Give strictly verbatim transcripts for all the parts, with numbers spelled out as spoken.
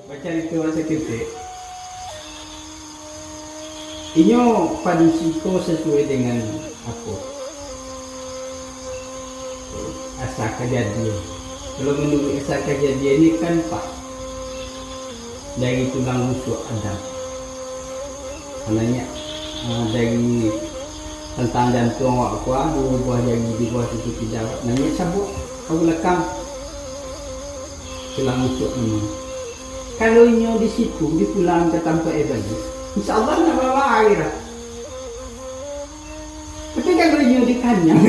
Bacarito saketek, inyo padusi ko sasuai dengan apo, asa kajadian. Kalau manuruik asa kajadian ni kan, Pak, dari tulang rusuk Adam. Maknanyo, ah, dari tantang jantuang awak ko, ah, duo buah jari di bawah siku kida. Maknanyo sabuik ka balakang, tulang rusuk namo. Kalau inyo di situ, dipulang ka tampek e baliak, insya Allah nak bawa air lah. Tapi kalau inyo di kanyang,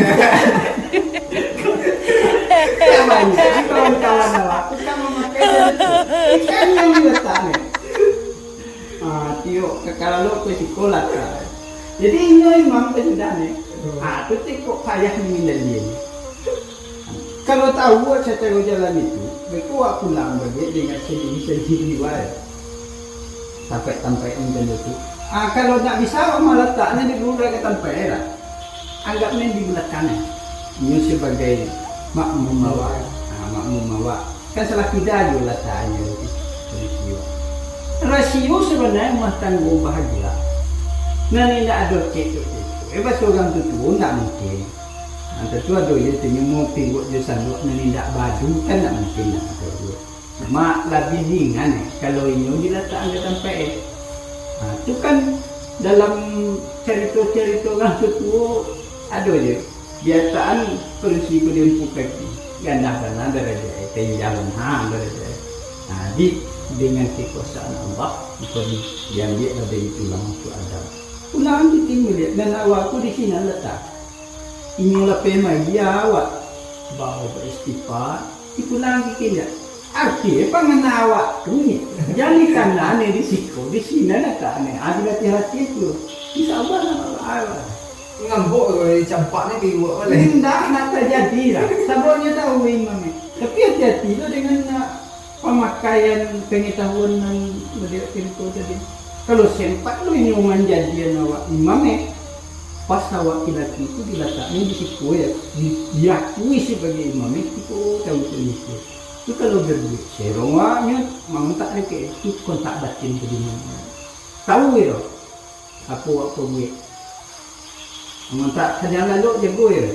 ya banyak kawan-kawan awak tu kan mamakai jantuang. Di kanyang dilatak ni. Ah, tiok ka kalalo ka sikolah ka. Jadi inyo imam tu sudah ni. Ah, tu ti kok payah ni mindalia. Kalau tahu sacaro jalan itu, beko awak pulang baliak dengan sendiri-sendiri wae. Tampek-tampek macam tu. Ah, kalau ndak bisa, awak malataknyo di bulak ka tampek lah. Anggapnyo di balakang. Inyo sebagai makmum awak. Ah, makmum awak. Kan salah kida juo lataknyo tu. Rasio sabananyo rumah tanggo bahagia. Nan indak ado kek tu. Eh, baso urang tuo ndak mungkin. Nah, tantu ado je tu nyo mau piruak jo sanduak nan indak badu, kan ndak mungkin nak ado juo. Cuma labiah ringan, eh, kalau inyo dilatak ka tampek, eh. Ha, tu kan dalam carito-carito urang tuo ado je. Biasaan padusi ko diampu kaki. Randah bana darajat, eh, tainjak bana darajat, eh. Ha, di, dengan kekuasaan Allah, bukan diambiak lah dari tulang rusuk Adam. Pulang kito maliek, nan awak tu di sinan latak. Inyo lapeh mari awak, bawa baistighfar, dipulang kito. Arti pangana awak tu ni, jan di kanan ni, di siko, di sinan latak ni. Ah, dilatih-latih tu. Insya Allah nak awak. Ngambok tu, eh, campak ni piruak baliak. Indak nak tajadi lah. Sababnyo tahu imam ni. Tapi hati-hati lo dengan nak pamakaian pangatahuan nan baliak pintu tadi. Kalau sempat lo inyo manjadian awak imam, eh, pas awak laki tu dilataknyo di siko, ya, di-, diakui sabagai imam, eh, kito tahu tu niko. Tu kalau berbuat serong awaknyo, mangontak dek itu kontak batin tadi. Tahu yo, apo awak pabuek. Mangontak sadang lalok jago yo.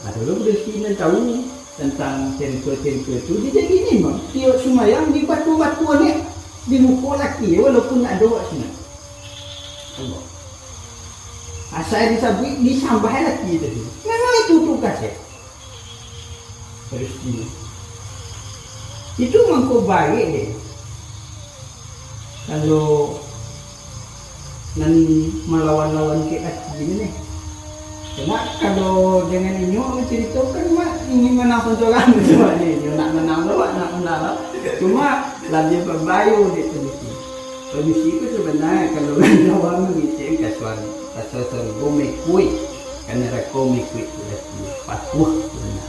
Nah, dulu Gusti nan tahu tantang carito-carito tu, dia jadi imam. Tiok sumayang di batu-batu ni, di muko laki, walaupun nak doa sinan. Allah. Asal disabuik, disambah laki tadi. Memang itu tugas, ya. Rezeki. Itu mangko baik deh. Kalau nan malawan-lawan ke ati ni, nih. Karena kalau dengan inyo menceritakan, mak, ingin menang soncolan sebenarnya. Inyo nak menang lo, nak menang lo. Cuma labiah babayo dek padusi. Padusi tu sebenarnya kalau lawan mangecek ka suarga, ka suarga mekuik, ka narako mekuik tu dah patuah sebenarnya.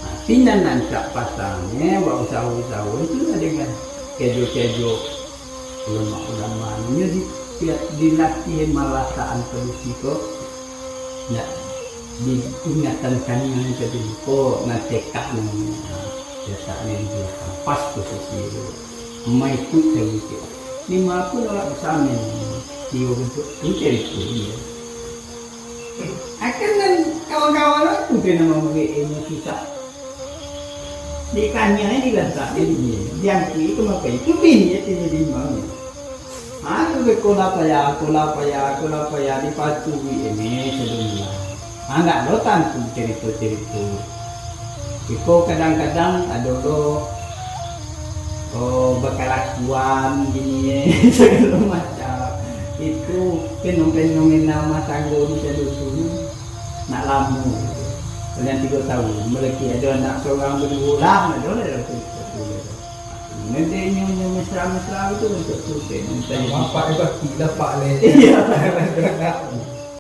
Nah, tapi nan rancak pasangnyo, buat usaho-usaho itu lah dengan kejo-kejo ulama-ulama. Inyo di, di, dilatih malataan padusi ko, nak diingatan kanai tadi ko, nan tekak nan, nah, letaknyo di belakang, pas posisi tu. Maikuik sabuik. Lima pun awak bisa main, tiyo bentuk tu, carito dia. Akan nan kawan-kawan lah tu kena mambuek ilmu susah. Ditanya ni dilantak ni, diangkui tu maka itu bini ya, tini di imam ni. Ha, tu dia kola paya, kola paya, kola paya, dipatuhi ini sedunia. Ha, ndak lo tantu cerita-cerita. Iko kadang-kadang ado lo, oh, bakalakuan gini, segala macam. Itu fenomena-fenomena rumah tangga di Salusu ni nak lama. Kalian tiga tahun, berarti ada anak seorang berdua lah, ada lah dalam cerita tu. Nanti nyo, nyo mesra-mesra tu untuk tu, saya minta. Bapak itu tidak pak le. Iya.